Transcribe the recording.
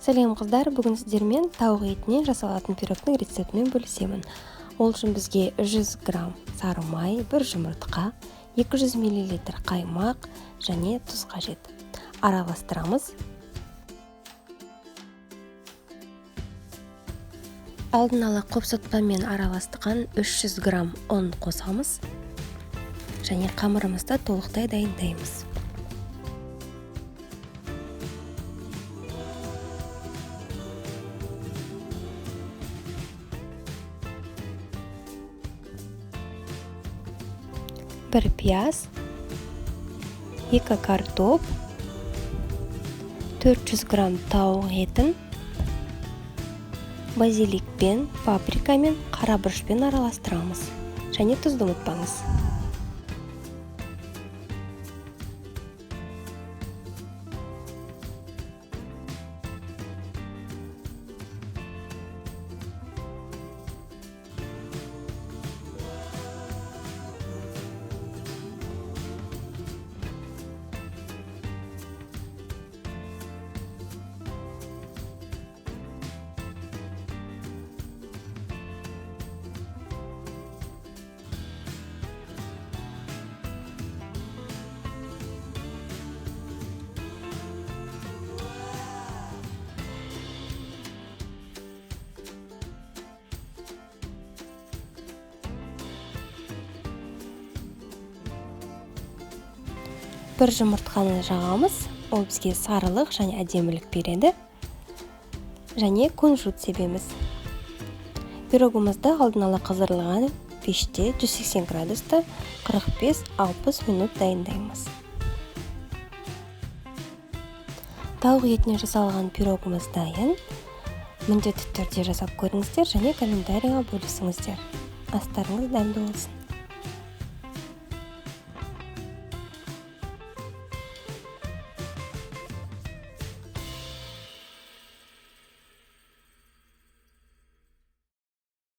Сәлем, қыздар! Бүгін сіздермен тауық етінен жасалатын пирогтың рецептімен бөлісемін. Ол үшін бізге 100 грамм сары май, бір жұмыртқа, 200 мл қаймақ және тұз қажет. Араластырамыз. Алдын ала қопсытпамен араластырған 300 грамм ұн қосамыз және қамырымызды толықтай дайындаймыз. Бір пияз, 2 картоп, 400 грамм тауық етін базиликпен, паприкамен, қара бұрышпен араластырамыз. Және тұзды ұмытпаңыз. Бір жұмыртқаны жағамыз, ол бізге сарылық және әдемілік береді. Және кунжут себеміз. Пирогымызды алдын ала қыздырылған пеште 180 градуста 45-60 минут дайындаймыз. Тауық етінен жасалған пирогымыз дайын. Міндетті түрде жасап көріңіздер және комментарийға бөлісіңіздер. Астарыңыз дәмді болсын.